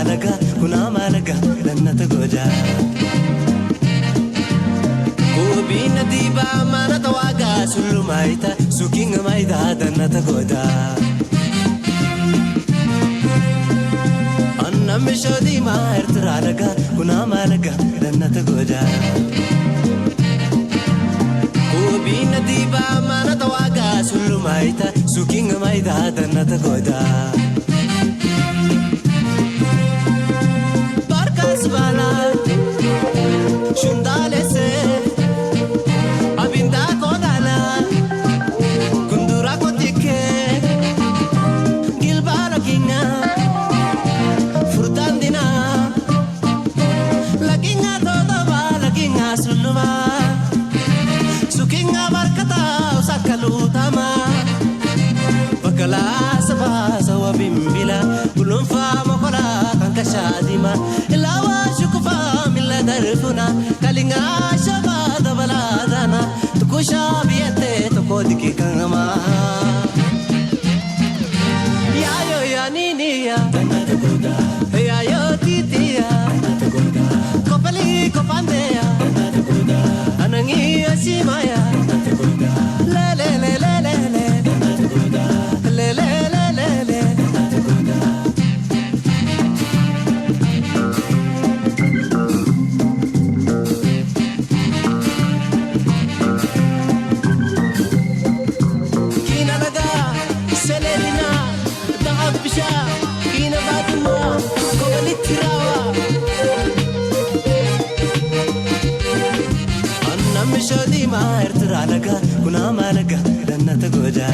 Alaga, kuna malaga, danna ta goda. Kubi na diba mana tawaga, sulu maita, suking maida, danna ta goda. Anna misho dima, ertra alaga, kuna malaga, danna ta goda. Kubi na diba mana tawaga, sulu maita, suking maida, danna ta goda. Barkas bala, shundalese, abinda kodala, kundura kotike, gilbala kinga, furtandina, lakinga todoba, lakinga suluma, sukinga barkata, usakalutama. Bakala saba sawa bimbila, gulunfa makola kan kashadima. Ilawa shukufa mila darfuna, kalinga shaba dabala dana, tukusha biyate toko diki kangama. Yayo ya nini ya, yayo titi ya, kopali kopande ya, anangi asima ya. Le, le, le, le, le, le. Le, le, le, le, le. Kina laga, selelina, da'ab bisha, kina baduma, kobaliti rawa. Anna misho dima, ertra alaga, kuna malaga, danna ta goda.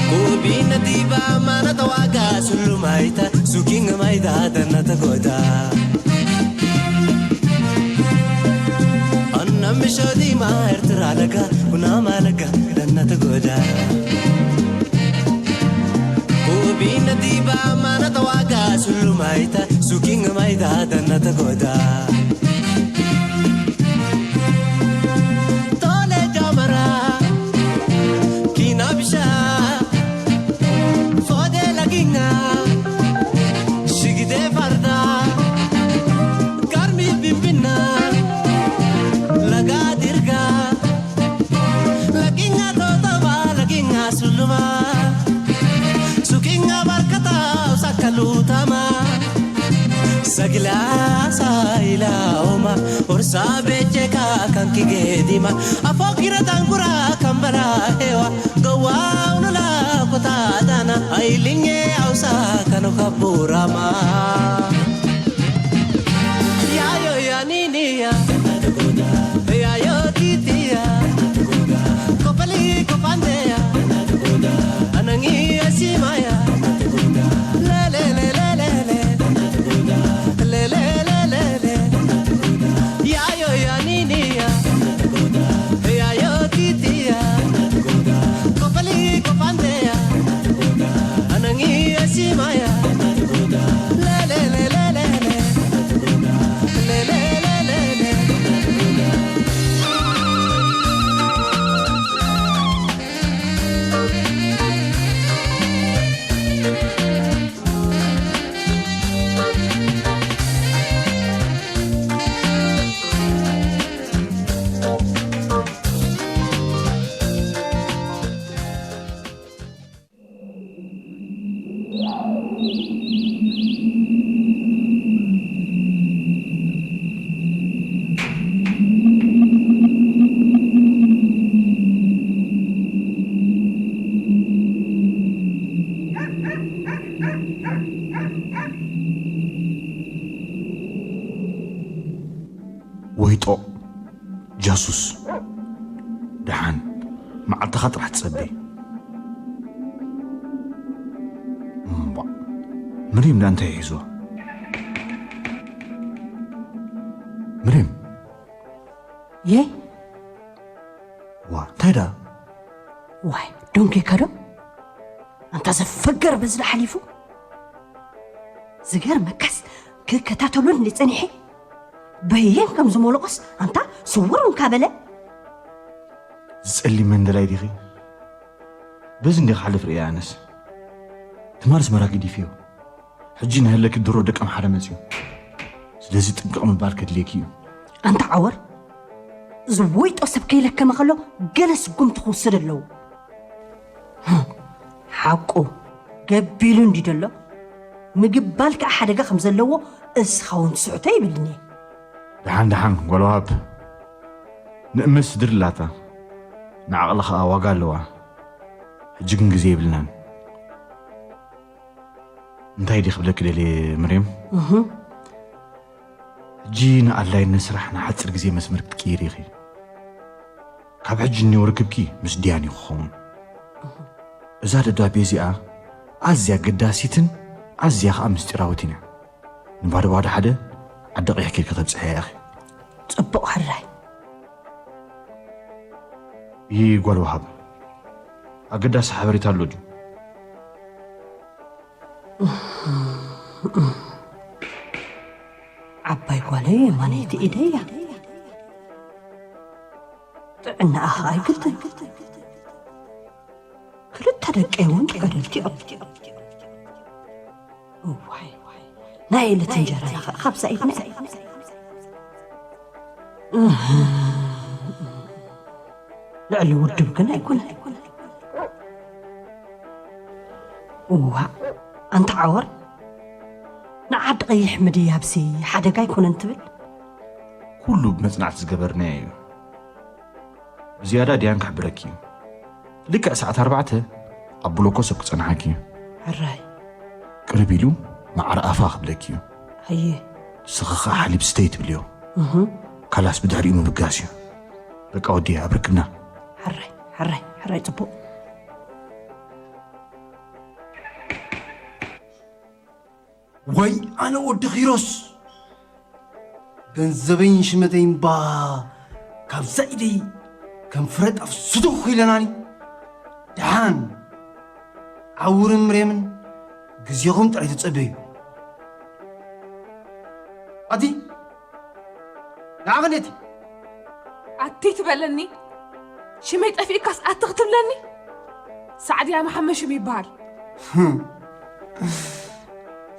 Kubi na diba mana tawaga, sulu maita, suking maida, danna ta goda. Anna misho dima, ertra alaga, kuna malaga, danna ta goda. Kubi na diba mana tawaga, sulu maita, suking maida, danna ta goda. Tole jamara, kinabsha, fode lakinga, shigide farda, karmi bimbina, laga dirga, lakinga totaba, lakinga suluma, sukinga barkata, usakalutama. Sagila saila oma, orsa becheka kan kigedima, afokira tangura kambara hewa, gawa unula kota dana, ailinge ausa kano kaburama. Yayo ya nini ya, yayo titi ya, kopali kopande ya, anangi asima ya. Le, le, le, le, le, le. Le, le, le, le, le. Yayo ya nini ya, yayo titi ya, kopali kopande ya, anangi asima ya. Le, le, le, le, le, le. Le, le, le, le, le. ወይጦ ጃሱስ፣ ደሓን መዓልትኻ ጥራሕ ትጸበይ። እምቧ፣ ምሪም ዳ እንታይ ሒዝዋ? ምሪም። የይ። ዋ፣ እንታይ ዳ? ዋይ፣ ዶንጌካ ዶ? ኣንታ ዘፈገር በዚ ዶ ሓሊፉ? ዝገርመካስ፣ ክከታተሉኒ ጸኒሐ። በየን ከም ዝመለቆስ ኣንታ ስውር እንካ በለ። ዝጸሊም መንደላይ ዲኺ? በዚ እንዲኺ ሓልፍ ርእየ ኣነስ። ትማልስ መራኪ ዲፍዮ? ሕጂ ንህለኪ ድሮ ደቂ ኣምሓረ መፅዩ። ስለዚ ጥንቅቕ ምባል ከድልየኪ እዩ። ኣንታ ዓወር፣ እዚ ወይጦ ሰብ ከይለከመ ከሎ ገለ ስጉምቲ ክውሰድ ኣለዎ። ሓቁ ገቢሉ እንዲ ደሎ ምግባል ከዓ ሓደጋ ከም ዘለዎ እስኻ እውን ትስሕቶ ይብልኒ። ደሓን ደሓን ጓል ወሃብ፣ ንእምስ ድርላታ ንዓቕሊ ከዓ ዋጋ ኣለዋ። ሕጂ ግን ግዜ የብልናን። እንታይ ድየ ክብለኪ ደልየ መርየም? እህ። ሕጂ ንኣድላይነት ስራሕ ንሓፂር ግዜ መስመር ክትቅይሪ ኢኺ። ካብ ሕጂ እኒኦ ርክብኪ ምስ ዲያን እዩ ክኸውን። እዛ ደብዳቤ እዚኣ ኣዝያ ገዳሲትን ኣዝያ ከዓ ምስጢራዊትን እያ። ንባዶ ባዶ ሓደ ዓዲ ቀይሕ ኬድኪ ተብፅሕያ ኢኺ። ፅቡቕ ሕራይ። ይህ ጓል ወሃብ ኣገዳሲ ሓበሬታ ኣሎ ድዩ? ዓባይ ጓለይ የማነይቲ ኢደያ። ጥዕናኣ ኸኣ ኣይግድን። ክልተ ደቀይ እውን ተጋደልቲ እዮም። እዋይ፣ ናይ ዕለት እንጀራና ኸኣ ካብዛ ኢድና እዩ። ልዕሊ ውድብ ግን ኣይኮነን። እዋ፣ ኣንታ ዓወር፣ ንዓዲ ቀይሕ ምድያብሲ ሓደጋ ኣይኮነን ትብል? ኩሉ ብመጽናዕቲ ዝገበርናዮ እዩ። ብዝያዳ ዲያን ክሕብረኪ እዩ። ልክዕ ሰዓት ኣርባዕተ ኣብ ብሎኮ ሰብ ክጸንሓኪ እዩ። ሕራይ። ቅርብ ኢሉ መዓር ኣፋ ክብለኪ እዩ። ኣየ። ንስኺ ኸኣ ሓሊብ ስተይ ትብልዮ። እህ። ካላስ ብድሕሪኡ ምብጋስ እዩ። በቃ ወዲ ኣብ ርክብና። ሕራይ፣ ሕራይ፣ ሕራይ ጽቡቕ። ወይ ኣነ ወዲ ኪሮስ፣ ገንዘበይን ሽመተይን ባ ካብዛ ኢደይ ከም ፍረ ጣፍ ስቱኽ ኢለናኒ። ደሓን ዓውርን ምሬምን ግዜኹም ጥራይ ተጸበዩ። ኣቲ ንዓኸ ነቲ ኣቲ ትበለኒ? ሽመይ ጠፊእካስ ኣቲ ክትብለኒ? ሳዕድያ መሓመድ ሽም ይበሃል።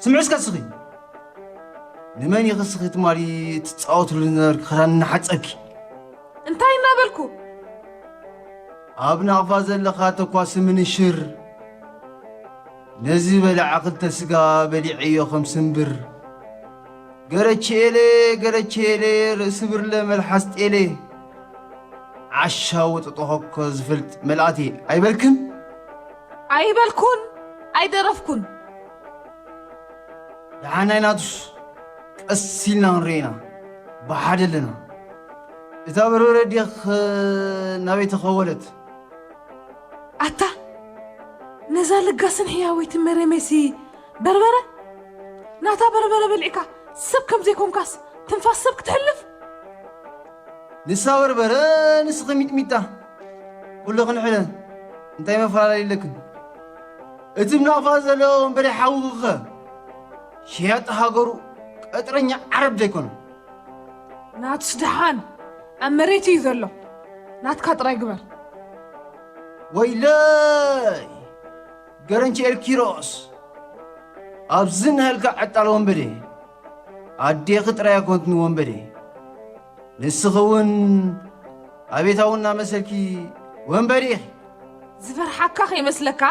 ስምዒ እስከ እስኺ፣ ንመን ኢኺ እስኺ ትማሊ ትጻወትሉ ዝነበርኪ ክዳን እናሓጸብኪ? እንታይ እናበልኩ? ኣብ ናቕፋ ዘለኻ ተኳሲ ምንሽር፣ ነዚ በላዓ ክልተ ስጋ በሊዐዮ ከም ስምብር። ገረቼሌ፣ ገረቼሌ፣ ርእሲ ብርለ መልሓስ ጤሌ። ዓሻ ወጥጦ ኾኮ ዝፈልጥ መልኣቴ ኣይበልክን? ኣይበልኩን፣ ኣይደረፍኩን። ደሓናይ ናቱስ፣ ቀስ ኢልና ክንርኢ ኢና። ብሓደ ኣለና። እታ በርበረ ዲኽ ናበይ ተኸወለት? ኣታ፣ ነዛ ለጋስን ሕያወይትን መሬመሲ በርበረ? ናታ በርበረ በሊዕካ ሰብ ከም ዘይኮንካስ ትንፋስ ሰብ ክትሕልፍ? ንሳ በርበረ፣ ንስኺ ሚጥሚጣ። ኩሉ ክንሕለ እንታይ መፈላለይ ኣለክን? እቲ ብናቕፋ ዘሎ ወንበዴ ሓውኺኸ ሸያጢ ሃገሩ ቀጥረኛ ዓረብ ዘይኮነ? ናቱስ ደሓን ኣብ መሬት እዩ ዘሎ። ናትካ ጥራይ ግበር። ወይለይ! ገረንቸኤል ኪሮስ፣ ኣብዚ ንሃልካ ዕጣል ወንበዴ፣ ኣዴኺ ጥራይ ኣይኮንትን ወንበዴ፣ ንስኺ እውን ኣቤታዊ እናመሰልኪ ወንበዴ ኢኺ። ዝፈርሓካ ከይመስለካ፣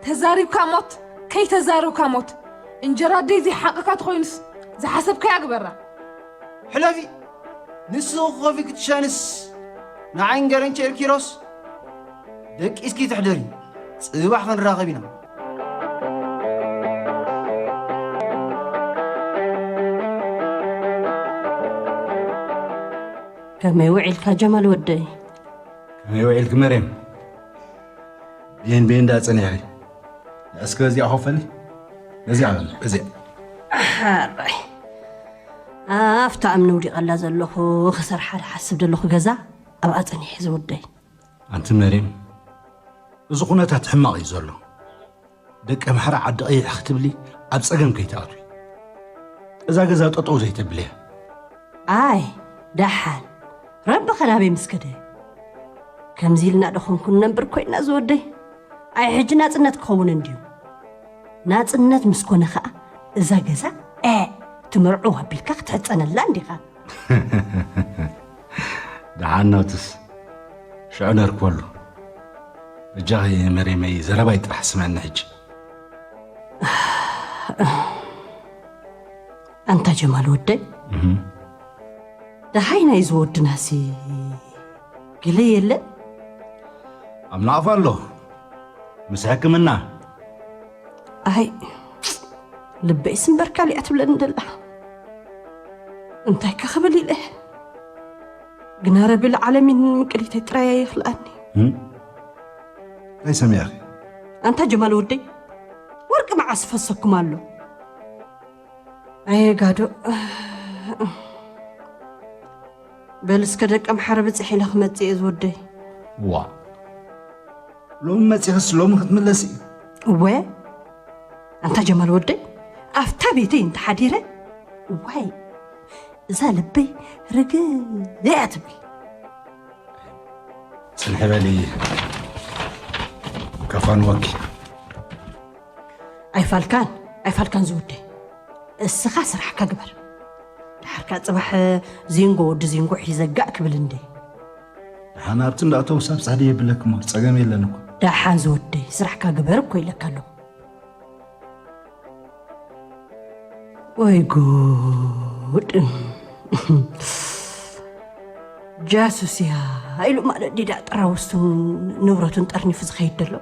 ተዛሪብካ ሞት፣ ከይተዛረብካ ሞት። እንጀራ ኣደይ ዘይሓቅካ ተኾይኑስ ዝሓሰብካያ ግበራ። ሕለፊ፣ ንስኺ ኮፊ ክትሻንስ ንዓይን ገረንቸኤል ኪሮስ ደቂስኪ ትሕደሪ። ጽባሕ ክንራኸብ ኢና። ከመይ ውዒልካ ጀማል ወደይ? ከመይ ውዒልኪ መርየም? ብየን ብየን ዳ ጸኒሐ። እስከ እዚኣ ኸፈሊ። እዚኣ በል፣ እዚኣ። ሓራይ። ኣብታ እምኒ ውዲቐላ ዘለኹ ክሰርሓ ዝሓስብ ዘለኹ ገዛ ኣብኣ ጸኒሐ ዝወደይ። ኣንቲ መርየም፣ እዚ ኩነታት ሕማቕ እዩ ዘሎ። ደቂ ኣምሓራ ዓዲ ቀይሕ ክትብሊ ኣብ ጸገም ከይትኣትዊ። እዛ ገዛ ጠጠው ዘይተብልያ። ኣይ፣ ደሓን። ረቢ ኸ ናበይ ምስ ከደ? ከምዚ ኢልና ዶ ኾንኩን ነንብር ኮይና ዝወደይ? ኣይ፣ ሕጂ ናጽነት ክኸውን እንድዩ። ናጽነት ምስ ኮነ ኸኣ እዛ ገዛ እ ትምርዑ ኣቢልካ ክትሕፀነላ እንዲኻ። ደሓን ናውትስ ሽዑ ነርክበሉ። እጃኺ መሬመይ ዘረባይ ጥራሕ ስምዕኒ ሕጂ። ኣንታ ጀማል ወደይ፣ ደሃይ ናይ ዝወድናሲ ገለ የለን። ኣብ ናቕፋ ኣሎ ምስ ሕክምና። ኣይ ልበይስ እምበር ካሊኣ ትብለኒ ደላ። እንታይ ከ ክብል ኢለ ግና ረቢ ልዓለሚን ምቅሊተይ ጥራይ ኣይኽልኣኒ። እንታይ ሰሚዕኺ? ኣንታ ጀማል ወደይ፣ ወርቂ መዓስ ፈሰኩም ኣሎ? ኣየ ጋዶ። በል እስከ ደቀ ምሓረ ብፅሕ ኢለ ክመፅእ እየ ዝወደይ። ዋ ሎሚ መፂኽስ ሎሚ ክትምለሲ? እወ ኣንታ ጀማል ወደይ፣ ኣብታ ቤተይ እንተሓዲረ እዋይ እዛ ልበይ ርግእ እያ ትብል። ፅንሒ በሊ ከፋንወኪ። ኣይፋልካን ኣይፋልካን ዝውደይ፣ እስኻ ስራሕካ ግበር። ድሓርካ ፅባሕ ዚንጎ ወዲ ዚንጎ ሒዘጋእ ክብል እንደ ደሓን ኣብቲ እንዳእተው ሳብ ፃዲ የብለክሞ ፀገም የለን እኮ። ደሓን ዝወደይ ስራሕካ ግበር እኮ ኢለካ ኣለኹ። ወይ ጉድ። ጃሱስ እያ ኢሉ ማለት ዲዳ ጥራውስቱን ንብረቱን ጠርኒፉ ዝኸይድ ዘሎ።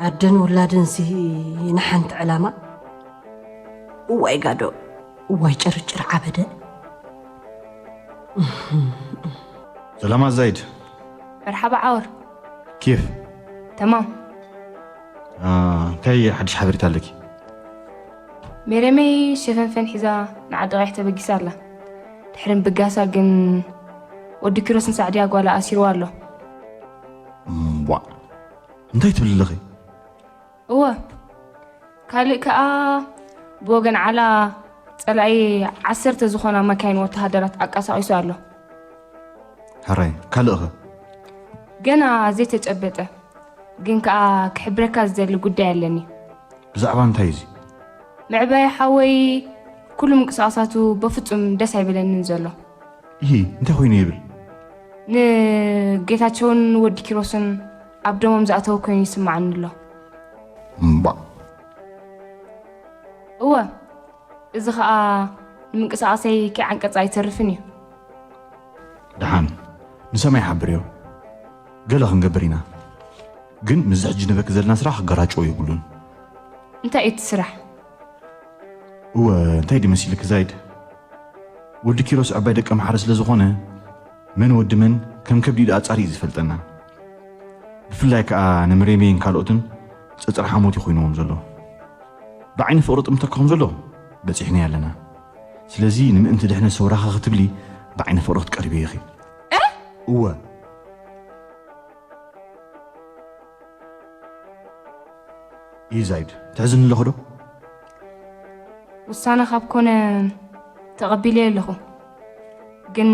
ኣደን ውላድንሲ ንሓንቲ ዕላማ። እዋይ ጋዶ እዋይ ጭርጭር ዓበደ። ሰላማት ዛይድ። መርሓባ ዓወር። ኬፍ። ተማም። እንታይ ሓድሽ ሓበሬታ ኣለኪ? ሜሬመይ ሸፈንፈን ሒዛ ንዓዲ ቐይሕ ተበጊሳ ኣላ። ድሕሪ ምብጋሳ ግን ወዲ ኪሮስ ንሳዕድያ ጓላ ኣሲርዋ ኣሎ። ዋ እንታይ ትብል ኣለኺ? እወ ካልእ ከኣ ብወገን ዓላ ጸላኢ ዓሰርተ ዝኾና መካይን ወተሃደራት ኣቃሳቒሱ ኣሎ። ሕራይ ካልእኸ? ገና ዘይተጨበጠ ግን ከኣ ክሕብረካ ዝደሊ ጉዳይ ኣለኒ። ብዛዕባ እንታይ እዚ? ምዕባይ ሓወይ ኩሉ ምንቅስቃሳቱ በፍጹም ደስ ኣይብለንን ዘሎ። ይሂ እንታይ ኮይኑ ይብል? ንጌታቸውን ወዲ ኪሮስን ኣብ ደሞም ዝኣተወ ኮይኑ ይስምዓኒ ኣሎ። እምባ እወ እዚ ኸኣ ንምንቅስቃሰይ ከይዓንቀጸ ኣይተርፍን እዩ። ደሓን ንሰማይ ሓብርዮ። ገለ ክንገብር ኢና። ግን ምስዚ ሕጂ ንበኪ ዘለና ስራሕ ክገራጭዎ የብሉን። እንታይ እዩ እቲ ስራሕ? እወ እንታይ ድዩ መሲልኪ ዛይድ? ወዲ ኪሮስ ዕባይ ደቂ ኣምሓረ ስለ ዝኾነ መን ወዲ መን ከም ከብዲ ኢዱ ኣጻሪ እዩ ዝፈልጠና። ብፍላይ ከኣ ንምሬሜን ካልኦትን ጸጸር ሓሞት እዩ ኮይንዎም ዘሎ። ብዓይኒ ፍቕሪ ጥምተካ ከም ዘሎ በጺሕናዮ ኣለና። ስለዚ ንምእንቲ ድሕነት ሰውራኻ ክትብሊ ብዓይኒ ፍቕሪ ክትቀርብዮ ኢኺ። እወ ኢዛይድ ትሕዝኒ ኣለኹ ዶ? ውሳነ ካብ ኮነ ተቐቢለዮ ኣለኹ፣ ግን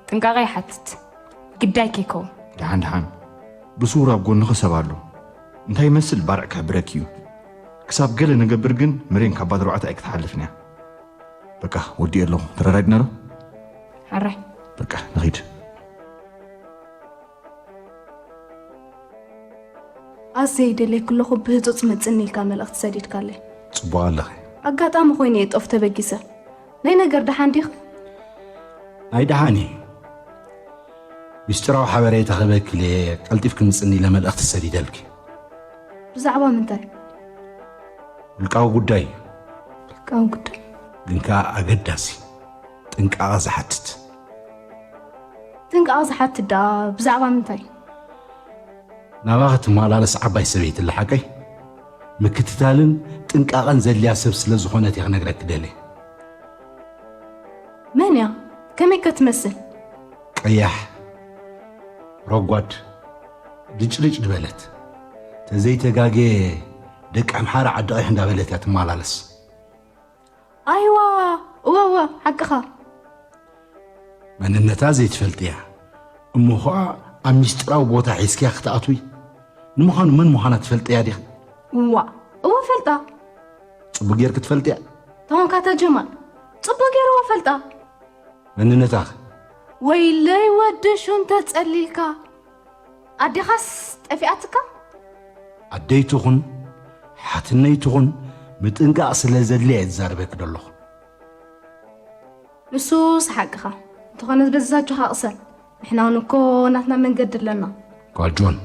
ጥንቃቐ ይሓትት ግዳይ ከይከውን። ደሓን ደሓን ብስውር ኣብ ጎንኺ ሰብ ኣሎ። እንታይ ይመስል ባርዕ ክሕብረኪ እዩ። ክሳብ ገለ ንገብር ግን ምሬን ካብ ባድርባዕቲ ኣይክትሓልፍን እያ። በቃ ወዲእ ኣለኹ ተረዳድና ዶ? ሓራይ በቃ ንኺድ። ኣዘይ ደለይኩ ኣለኹ ብህፁፅ መፅኒ ኢልካ መልእኽቲ ሰዲድካለይ። ፅቡቕ ኣለኺ። ኣጋጣሚ ኮይኑ እየ ጦፍ ተበጊሰ። ናይ ነገር ደሓን ዲኺ? ናይ ደሓን እዩ። ሚስጢራዊ ሓበሬታ ክህበኪ ኢለ ቀልጢፍኪ ምፅኒ ኢለ መልእኽቲ ሰዲደልኪ። ብዛዕባ ምንታይ? ውልቃዊ ጉዳይ እዩ። ውልቃዊ ጉዳይ። ግን ከኣ ኣገዳሲ ጥንቃቐ ዝሓትት። ጥንቃቐ ዝሓትት ደኣ ብዛዕባ ምንታይ? ናባኺ ትመላለስ ዓባይ ሰበይቲ ኣላ ሓቀይ? ምክትታልን ጥንቃቐን ዘድልያ ሰብ ስለ ዝኾነት እየ ክነግረኪ ደልየ። መን እያ? ከመይ ከ ትመስል? ቀያሕ ረጓድ ድጭልጭ ዝበለት ተዘይተጋጌ ደቂ ኣምሓራ ዓዲ ቐይሕ እንዳበለት እያ ትመላለስ። ኣይዋ እወ እወ ሓቅኻ። መንነታ ዘይትፈልጥያ እሞ ኸዓ ኣብ ሚስጢራዊ ቦታ ሒዝክያ ክትኣትዊ። ንምዃኑ መን ምዃና ትፈልጥያ ዲኺ? እዋ እወ ፈልጣ። ጽቡቅ ጌርክ ትፈልጥያ። ተኾንካ ተጀማል ጽቡቅ ገይረ እወ ፈልጣ። መንነታኽ ወይለይ ወዲ ሹም ተጸሊልካ ኣዴኻስ ጠፊኣትካ? ኣደይ ትኹን ሓትነይ ትኹን ምጥንቃቕ ስለ ዘድልያ እየ ዝዛረበኪ ዘለኹ። ንሱስ ሓቅኻ። እንተኾነ በዚ ዛጆኻ ቅሰን። ንሕና እውን እኮ ናትና መንገዲ ኣለና። ጓል ጆን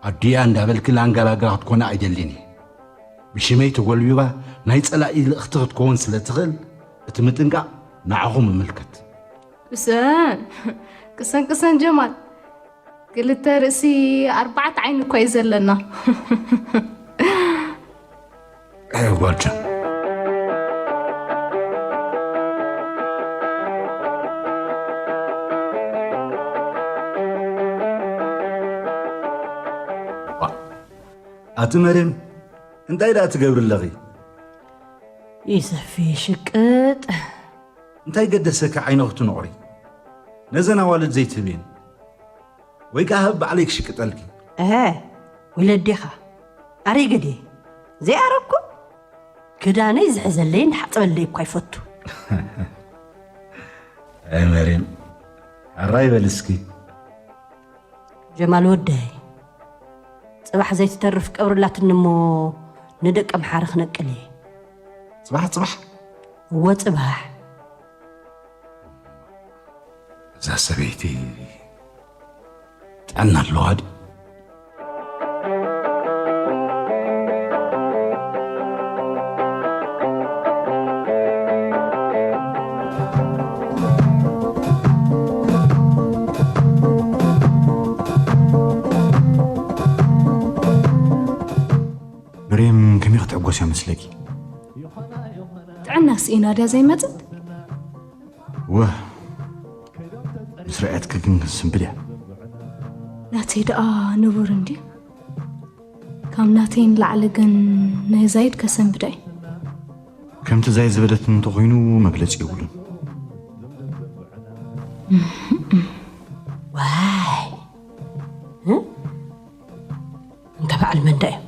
ኣዲኣ እንዳበልኪ ላንጋላጋ ክትኮነ ኣይደልን እየ። ብሽመይ ተጎልቢባ ናይ ጸላኢ ልእኽቲ ክትከውን ስለ ትኽእል እቲ ምጥንቃቕ ንዓኹም ይምልከት። ቅሰን ቅሰን ቅሰን ጀማል ክልተ ርእሲ ኣርባዕተ ዓይኒ እኮ እዩ ዘለና። ጓልጆን ኣቲ መርየም እንታይ ደኣ ትገብሪ ኣለኺ? ይሰፊ ሽቅጥ እንታይ ገደሰኪ ዓይንኺ ትነቑሪ? ነዘን ኣዋልድ ዘይትህብየን ወይ ከኣ ህብ ባዕለይ ክሽቅጠልኪ። እሀ ወለዴኻ ኣረይ ገድየ ዘይኣረግኩ ክዳነይ ዝሕዘለይን ዝሓፅበለይ እኳ ይፈቱ። ኣይ መርየም ኣራይ በል እስኪ። ጀማል ወደይ፣ ጽባሕ ዘይትተርፍ ቀብሪ ኣላትኒ እሞ ንደቂ ኣምሓረ ክነቅል እየ። ጽባሕ ጽባሕ? እወ ጽባሕ። እዛ ሰበይቲ ጥዕና ኣለዋ ድዩ? መርየም ከመይ ክትዕጎስ እያ መስለኪ? ጥዕና ስኢና ድያ ዘይመጽት? ወ ምስ ረኣየትኪ ግን ክንስንብድ እያ። ናተይ ደኣ ንቡር እንድዩ። ካብ ናተይ ንላዕሊ ግን ናይ ዛይድ ከሰንብዳ እዩ። ከምቲ ዛይድ ዝበለትኒ እንተኾይኑ መግለጺ የብሉን። ዋይ እንተ በዓል መንዳ እዮም።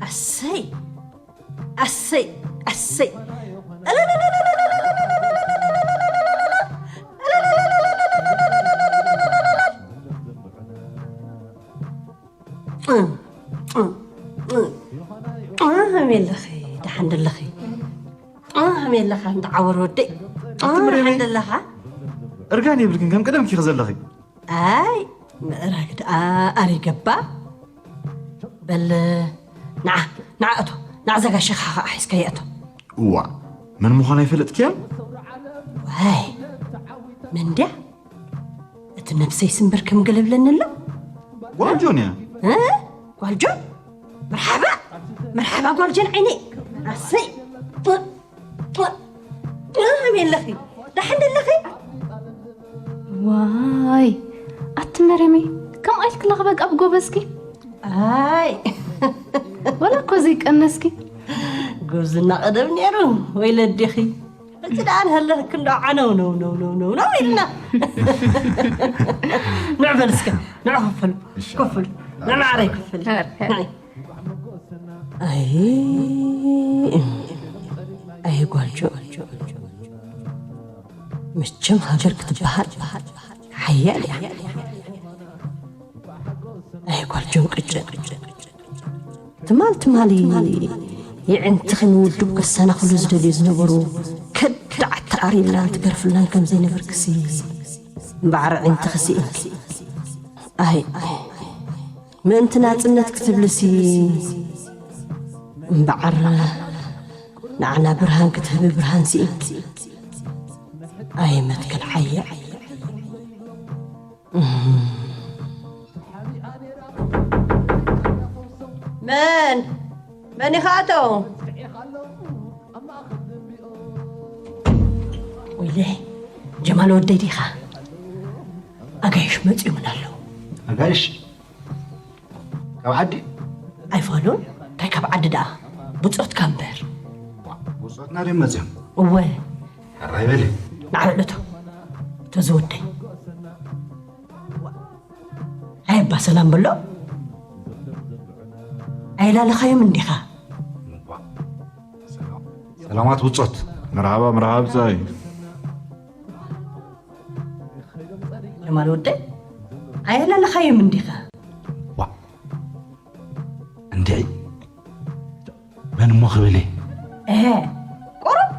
ኣሰይ ኣሰይ ኣሰይ ኣሜለኺ ደሓን ደለኺ ኣሜለኻ እንተዓወር ወደይ ደሓን ደለኻ እርጋን የብልክን ከም ቀደምኪ ዘለኺ ኣይ ምእራግ ደኣ ኣሪገባ በል ንዓ ንዓ እቶ ንዓ ዘጋሽኻ ኸዓ ሒዝካዮ እቶ እዋ መን ምዃን ኣይፈለጥክያን ዋይ መንድያ እቲ ነብሰይ ስምበር ከም ገለብለኒ ኣሎ ጓልጆን እያ ጓልጆን መርሓባ መርሓባ ጓልጆን ዓይነይ ኣሰይ ከመይ ኣለኺ ደሓን ደለኺ ዋይ ኣቲ መረመይ ከምኣ ኢልኪ ለኽበቂ ኣብ ጎበዝኪ ኣይ ወላ እኮ ዘይቀነስኪ ጉብዝና ቀደም ነይሩ ወይ ለዲኺ እቲ ደኣ ንሃለክ እንዶ ዓነው ነው ነው ነው ነው ነው ኢልና ንዕ በል እስከ ንዕ ክፍል ክፍል ንማዕረይ ክፍል ንዕ ኣይ ኣይ ጓልጆ መቸም ሃገር ክትበሃል ሓያል እያ ኣይ ጓልጆን ቅጭን ትማል ትማሊ የዕንትኺ ንውዱብ ከሰናኽሉ ዝደልዩ ዝነበሩ ከዳዓት ተኣሪላን ትገርፍላን ከም ዘይነበርክሲ እምበዓር ዕንትኺ ስኢንኪ ኣይ ምእንቲ ናጽነት ክትብልሲ እምበዓር ንዓና ብርሃን ክትህቢ ብርሃን ስኢንኪ ኣይ መትከል ሓያ መን መን ኢኻ ኣቶ ወይለ ጀማል ወደይ ዲኻ ኣጋይሽ መፂኦምን ኣለዉ ኣጋይሽ ካብ ዓዲ ኣይፋሉን እንታይ ካብ ዓዲ ደኣ ብፆትካ እምበር ብፆትና ድዮም መፅዮም እወ ሕራይ በሊ ንዓልዕለቶ ተዝወደይ ኣይ ኣባ ሰላም በሎ ኣይላለኻዮም እንዲኻ? ሰላማት ብጾት። መርሓባ መርሓባ ብጻይ። ጀማል ወደይ፣ ኣየላለኻዮም እንዲኻ? ዋ እንድዒ፣ መን እሞ ክብል እየ? እሀ፣ ቁሩብ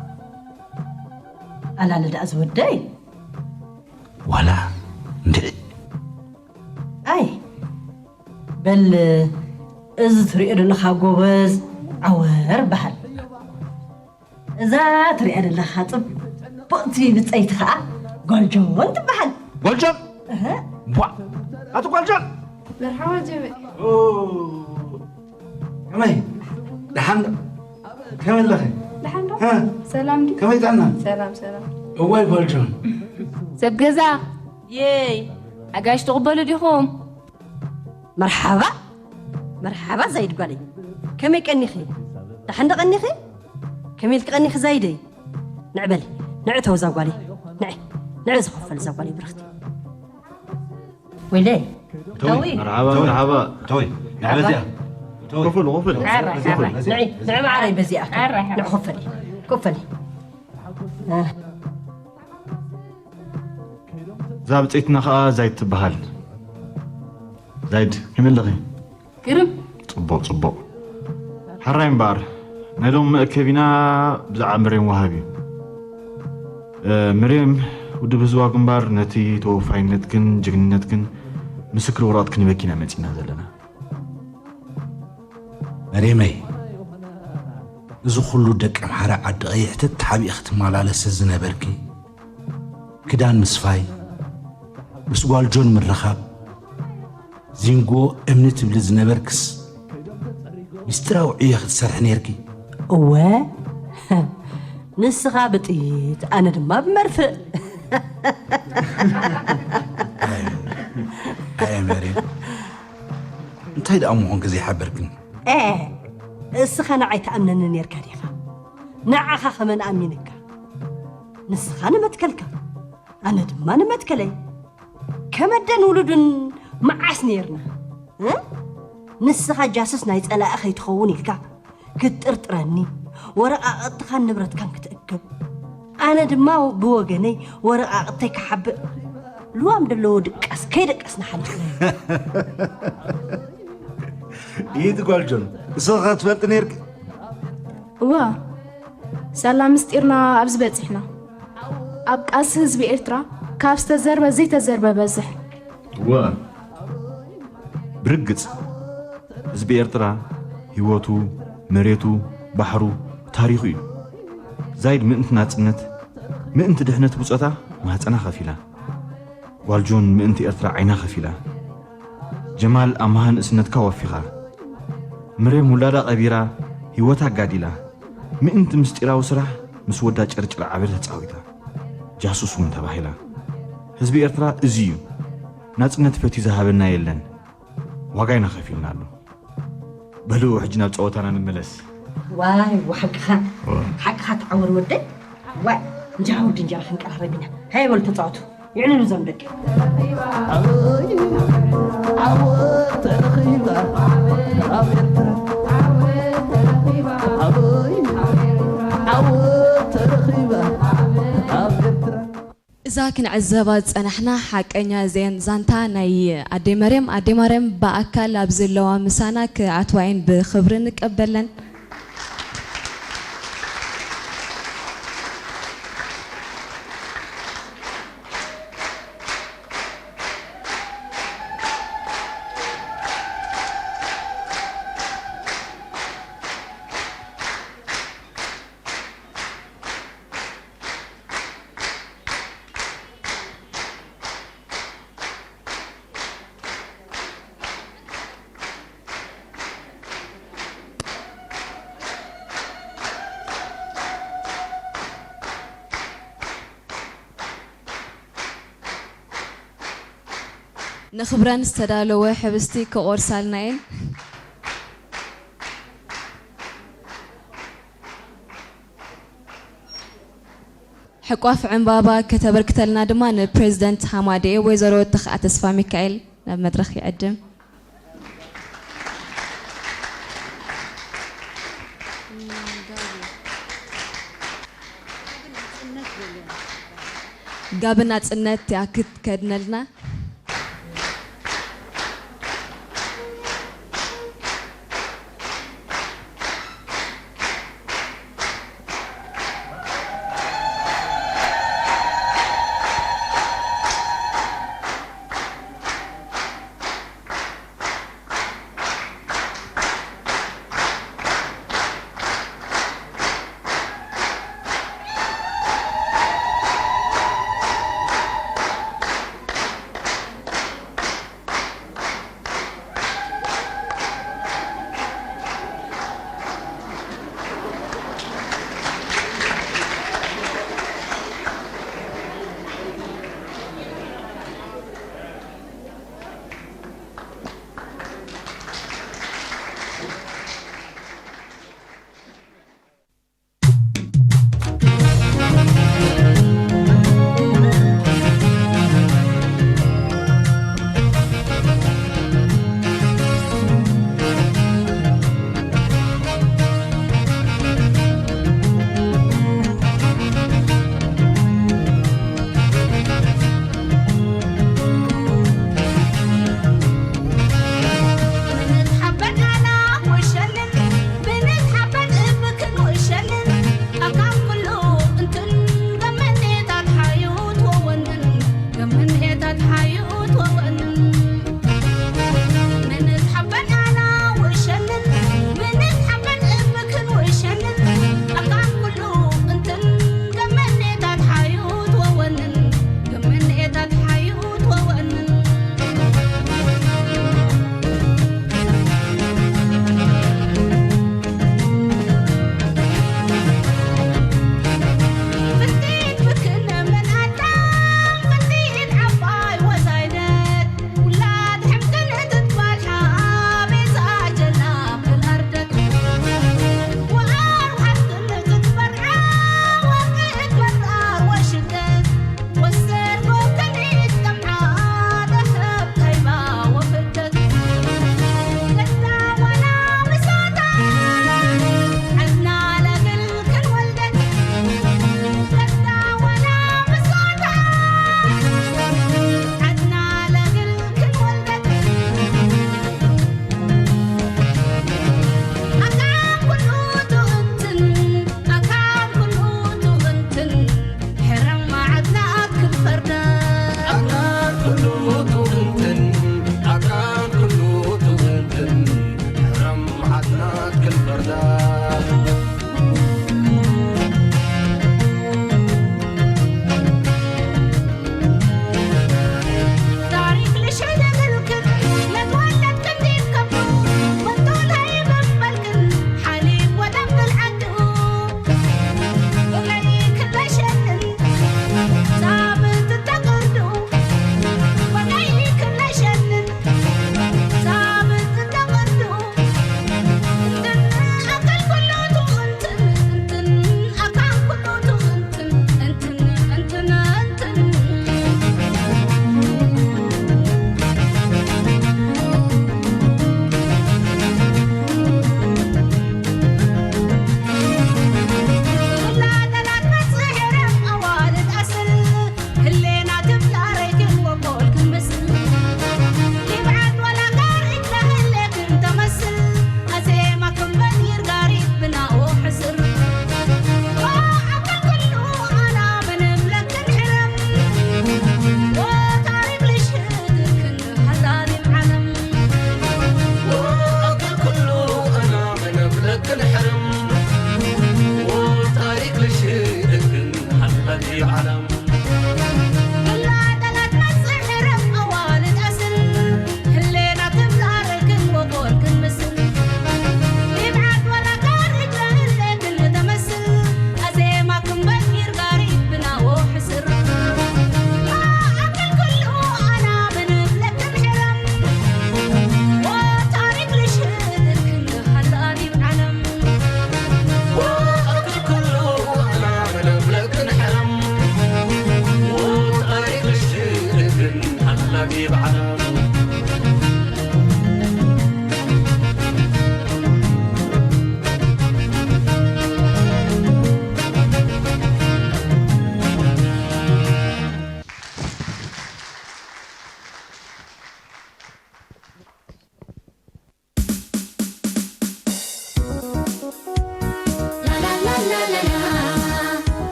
ኣላለ ደኣ ዝወደይ። ዋላ እንድዒ። ኣይ በል፣ እዚ ትሪኦ ዘለኻ ጎበዝ ዓወር በሃል። እዛ ትሪኣ ዘለኻ ጽብቕቲ ብጸይቲ ኸኣ ጓልጆን ትበሃል። ጓልጆን እህ፣ ቧ ኣቲ ጓልጆን መርሓባ ጀበ ከመይ ደሓን ከመይ ኣለኺ ደሓን ዶ እ? ሰላም ዲ ከመይ ጥዕና ሰላም ሰላም እዋይ ጓልጆን ሰብ ገዛ የይ ኣጋይሽ ትቕበሉ ዲኹም? መርሓባ መርሓባ ዛይድ ጓለይ፣ ከመይ ቀኒኺ? ደሓን ዶ ቀኒኺ? ከመይ ኢልኪ ቀኒኺ ዛይደይ? ንዕ በሊ ንዕ ተው እዛ ጓለይ፣ ንዕ ንዕ ዝኸፈል እዛ ጓለይ ብርኽቲ። ወይለይ ተወይ ተዊ መርሓባ መርሓባ ተወይ ንዕ በዚኣ ተወይ ክፍሉ ክፍሉ ንዕ ንዕ መዓረይ በዚኣ ኣረ፣ ንዕ ኮፈሊ ኮፈሊ እዛ ብፀይትና ከዓ ዛይድ ትበሃል። ዛይድ ከመይ ኣለኺ? ግርም ፅቡቕ ፅቡቕ። ሕራይ እምበኣር ናይ ሎሚ መእከቢና ብዛዕባ ምሬም ወሃብ እዩ። እ፣ ምሬም ውድብ ህዝባዊ ግንባር ነቲ ተወፋይነትክን ጅግንነትክን ምስክር ወረቐት ክንበኪና መፂና ዘለና። መሬመይ፣ እዚ ኩሉ ደቂ ኣምሓራ ዓዲ ቀይሕ ተተሓቢእኺ ትመላለሲ ዝነበርኪ፣ ክዳን ምስፋይ፣ ምስ ጓል ጆን ምርኻብ፣ ዚንጎ እምኒ ትብሊ ዝነበርክስ፣ ምስጢራዊ ዕዮ ክትሰርሒ ነይርኪ። እወ ንስኻ ብጥይት ኣነ ድማ ብመርፍእ። ኣየ መሬም፣ እንታይ ደኣ ምኾንኪ ዘይሓበርክን? ኤ እስኻ ንዓይ ትኣምነኒ ኔርካ ዲኻ? ንዓኻ ከመን ኣሚንካ? ንስኻ ንመትከልካ ኣነ ድማ ንመትከለይ። ከመደን ውሉድን መዓስ ኔርና እ? ንስኻ ጃሱስ ናይ ጸላኢ ከይትኸውን ኢልካ ክትጥርጥረኒ፣ ወረቓቕትኻን ንብረትካን ክትእክብ፣ ኣነ ድማ ብወገነይ ወረቓቕተይ ክሓብእ። ልዋም ደለዎ ድቃስ ከይደቀስና ሓሊፍና። ይህቲ ጓል ጆን ንስኻ ትፈልጥ ነርክ እዋ ሳላ ምስጢርና ኣብዚ በፂሕና። ኣብ ቃልሲ ህዝቢ ኤርትራ ካብ ዝተዘርበ ዘይተዘርበ በዝሕ። እወ ብርግጽ ህዝቢ ኤርትራ ህይወቱ፣ መሬቱ፣ ባሕሩ፣ ታሪኹ እዩ። ዛይድ ምእንቲ ናጽነት፣ ምእንቲ ድሕነት ብጾታ ማህጸና ከፊላ። ጓል ጆን ምእንቲ ኤርትራ ዓይና ከፊላ። ጀማል ኣብ መሃ ንእስነትካ ወፊኻ። ምሬም ውላዳ ቀቢራ ህይወታ ኣጋዲላ። ምእንቲ ምስጢራዊ ስራሕ ምስ ወዳ ጨርጭር ዓበደ ተጻዊታ። ጃሱስ እውን ተባሂላ። ህዝቢ ኤርትራ እዚ እዩ። ናጽነት ፈትዩ ዝሃበና የለን። ዋጋ ኢና ከፊልና ኣሎ። በሉ ሕጂ ናብ ጸወታና ንመለስ። ዋይ ሓቅኻ ሓቅኻ ተዓወር ወደይ። ዋይ እንጀራ ወዲ እንጀራ ክንቀራረብ ኢና። ሃይ በሉ ተጻወቱ። ይዕልሉ እዞም ደቂ። እዛ ክንዕዘባ ዝጸናሕና ሓቀኛ ዜን ዛንታ ናይ ኣደይ መርየም፣ ኣደይ መርየም ብኣካል ኣብ ዘለዋ ምሳና ክኣትዋ እየን ብኽብሪ ንቀበለን። ንኽብረን ዝተዳለወ ሕብስቲ ክቖርሳልና እየን። ሕቋፍ ዕምባባ ከተበርክተልና ድማ ንፕሬዝደንት ሃማደኤ ወይዘሮ ተኽኣ ተስፋ ሚካኤል ናብ መድረኽ ይዕድም። ጋቢ ናጽነት እያ ክትከድነልና።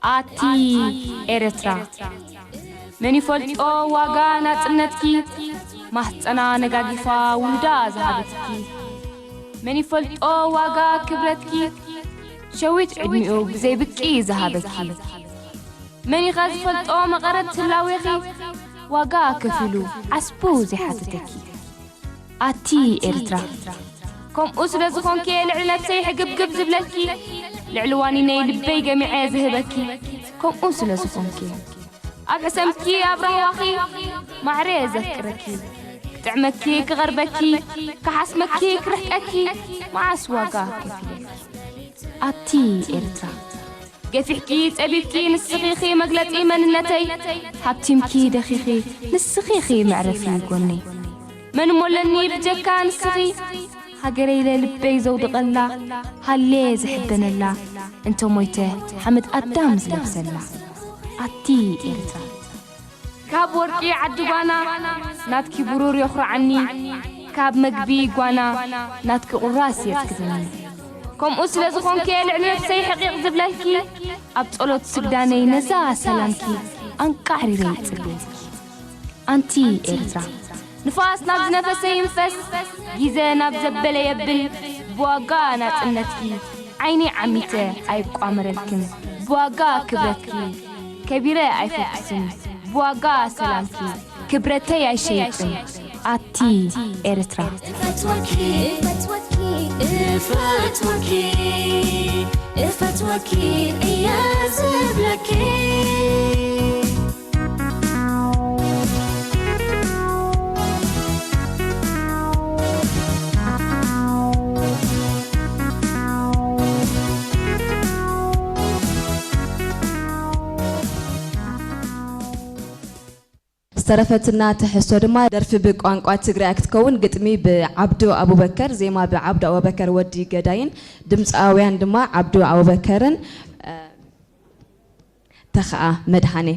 ኣቲ ኤርትራ፣ መን ይፈልጦ ዋጋ ናጽነትኪ? ማህጸና ነጋጊፋ ውሉዳ ዝሃበትኪ። መን ይፈልጦ ዋጋ ክብረትኪ? ሸዊት ዕድሚኡ ብዘይ ብቂ ዝሃበኪ። መን ኢኻ ዝፈልጦ መቐረት ህላዌኺ? ዋጋ ከፊሉ ዓስቡ ዘይሓተተኪ። ኣቲ ኤርትራ፣ ከምኡ ስለ ዝኾንኪ ልዕሊ ነብሰይ ሕግብግብ ዝብለኪ፣ ልዕሊ ዋኒነይ ልበይ ገሚዐ ዝህበኪ። ከምኡ ስለ ዝኾንኪ ኣብ ሕሰምኪ ኣብ ራህዋኺ ማዕረ ዘፍቅረኪ፣ ክጥዕመኪ ክቐርበኪ፣ ክሓስመኪ ክርሕቀኪ፣ መዓስ ዋጋ ከፊለኪ? ኣቲ ኤርትራ፣ ገፊሕኪ ጸቢብኪ ንስኺ ኢኺ መግለጺ መንነተይ፣ ሃብቲምኪ ደኺኺ ንስኺ ኢኺ መዕረፊ ጎነይ። መን እሞ ኣለኒ ብጀካ ንስኺ፣ ሃገረይ ኢለ ልበይ ዘውድቐላ፣ ሃልየ ዝሕበነላ፣ እንተ ሞይተ ሓመድ ኣዳም ዝለብሰላ። ኣቲ ኤርትራ፣ ካብ ወርቂ ዓዲ ጓና ናትኪ ብሩር የኹርዓኒ፣ ካብ መግቢ ጓና ናትኪ ቁራስ የጽግበኒ። ከምኡ ስለ ዝኾንኪ ልዕሊ ነብሰይ ሕቒቕ ዝብለልኪ፣ ኣብ ጸሎት ስግዳነይ ነዛ ሰላምኪ ኣንቃዕሪረ ይጽልየልኪ። ኣንቲ ኤርትራ፣ ንፋስ ናብ ዝነፈሰ ይንፈስ፣ ግዜ ናብ ዘበለ የብል፣ ብዋጋ ናጽነትኪ ዓይኒ ዓሚተ ኣይቋመረልክን፣ ብዋጋ ክብረትኪ ከቢረ ኣይፈኩስን፣ ብዋጋ ሰላምኪ ክብረተይ ኣይሸይጥን። ኣቲ ኤርትራ። እፈትወኪ፣ እፈትወኪ፣ እፈትወኪ፣ እፈትወኪ እየ ዝብለኪ። ዝተረፈትና ትሕዝቶ ድማ ደርፊ ብቋንቋ ትግርኛ ክትከውን፣ ግጥሚ ብዓብዱ ኣቡበከር፣ ዜማ ብዓብዱ ኣቡበከር ወዲ ገዳይን ድምፃውያን ድማ ዓብዱ ኣቡበከርን፣ እ፣ ተኸኣ መድሃኔ።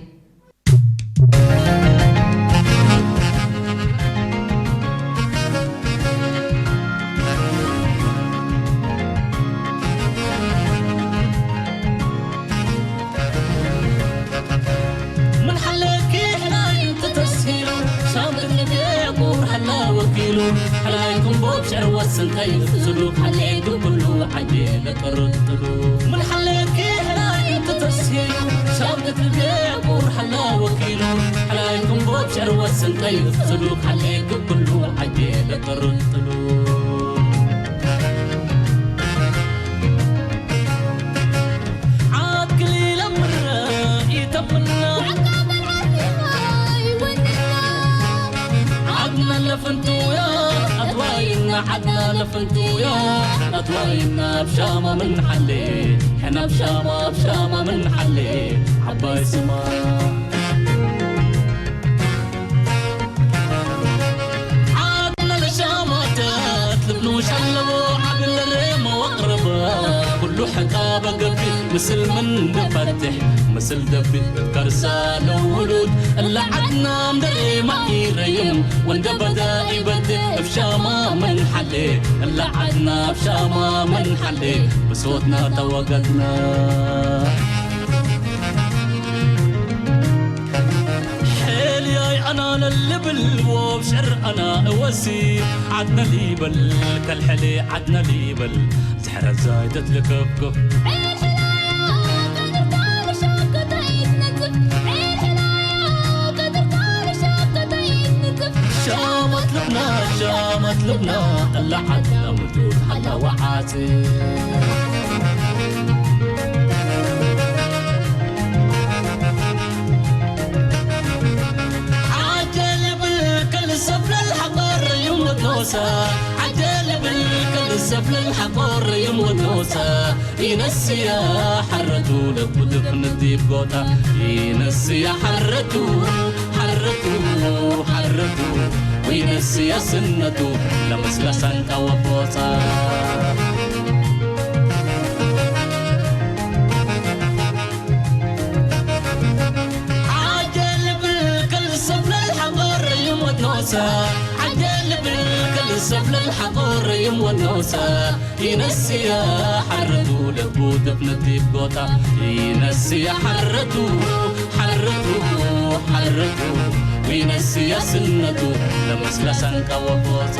ምን ሓለኪ ሕናይ እንተተስሂሉ፣ ሻምብል ንቤቁር ሓላ ወኪሉ፣ ሕናይ ክንቦብ ሽዕር ወስንተይ፣ ስሉክ ሓሌ ግብሉ ዓየ ለቀርጥሉ። ምን ሓለኪ ሕናይ እንተተስሂሉ፣ ሻምብል ንቤቁር ሓላ ወኪሉ፣ ሕናይ ክንቦብ ሽዕር ወስንተይ፣ ስሉክ ሓሌ ግብሉ ዓየ ለቀርጥሉ። ዓክሊለ ምረ ኢተምና፣ ዓድና ለፍንቱያ ኣትዋይና፣ ዓድና ለፍንቱያ ኣትዋይና፣ ኣብ ሻማ ምን ሓሌ፣ ሕና ኣብ ሻማ፣ ኣብ ሻማ ምን ሓሌ፣ ዓባይ ስማ። ዓድና ለሻማታት ልብኑ ሻለቦ ዓብለሬ መዋቕረባ ኩሉ ሕቃ በገፊ ምስል ምን ንፈትሕ ምስል ደፊ ከርሳ ለውሉድ እላ ዓድና ምደሬ ማኢረይም ወንደ በዳ ኢበድ እብ ሻማ መን ሓሌ እላ ዓድና እብ ሻማ መን ሓሌ ብሶትና ተወገድና። ሕልያይ ኣና ለልብል ወብ ሸር ኣና እወሲ ዓድነ ሊበል ከልሕሌ ዓድነ ሊበል ዝሕረዛይ ተትልከፍክፍ ሻመት ልብና ሻመት ልብና እላ ዓድና ምዱድ ሓላ ወዓጽ ዓጀል ብል ከልሰፍለል ሓቆር ይሙት ኖሳ ዓጀል ብል ከልሰፍለል ሓቆር ይሙት ኖሳ ኢነስያ ሓረቱ ለኩድፍ ንዲብ ጎታ ኢነስያ ሓረቱ ሓረቱ ሓረቱ ወይነስያ ስነቱ ለመስላ ሳንቃ ወቦጻ ዓጀል ብል ከልሰፍለል ሓቆር ይሙት ኖሳ ዓጀል ብል ከልሰ ሰብለል ሓቆረይም ወኖሳ ይነስያ ሓረቱ ለቡ ደፍነቲብ ጎታ ይነስያ ሓረቱ ሓረቱ ሓረቱ ይነስያ ስነቱ ለመስላ ሳንቃ ወፎፃ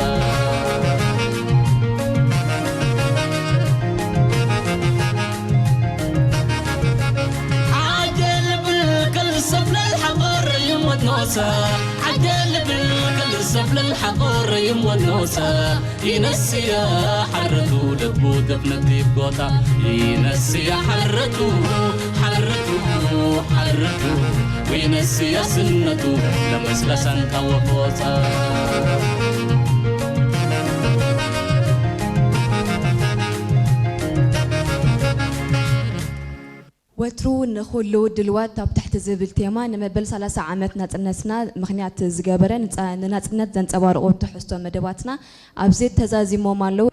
ዓጀል ብልክል ሰብለል ሓቆረይም ወኖሳ ዓጀል ብልክል ሰብለል ሓቆረይም ወኖሳ ይነስያ ሓረቱ ለቡ ደፍነቲብ ጎታ ይነስያ ሓረቱ ሓረቱ ሓረቱ ይነስያ ስነቱ ለመስላ ሳንቃ ወፎፃ ወትሩ ንኹሉ ድልዋት ኣብ ትሕቲ ዝብል ቴማ ንመበል ሰላሳ ዓመት ናጽነትና ምኽንያት ዝገበረ ንጻ- ንናጽነት ዘንጸባርቑ ትሕዝቶ መደባትና ኣብዚ ተዛዚሞም ኣለዉ።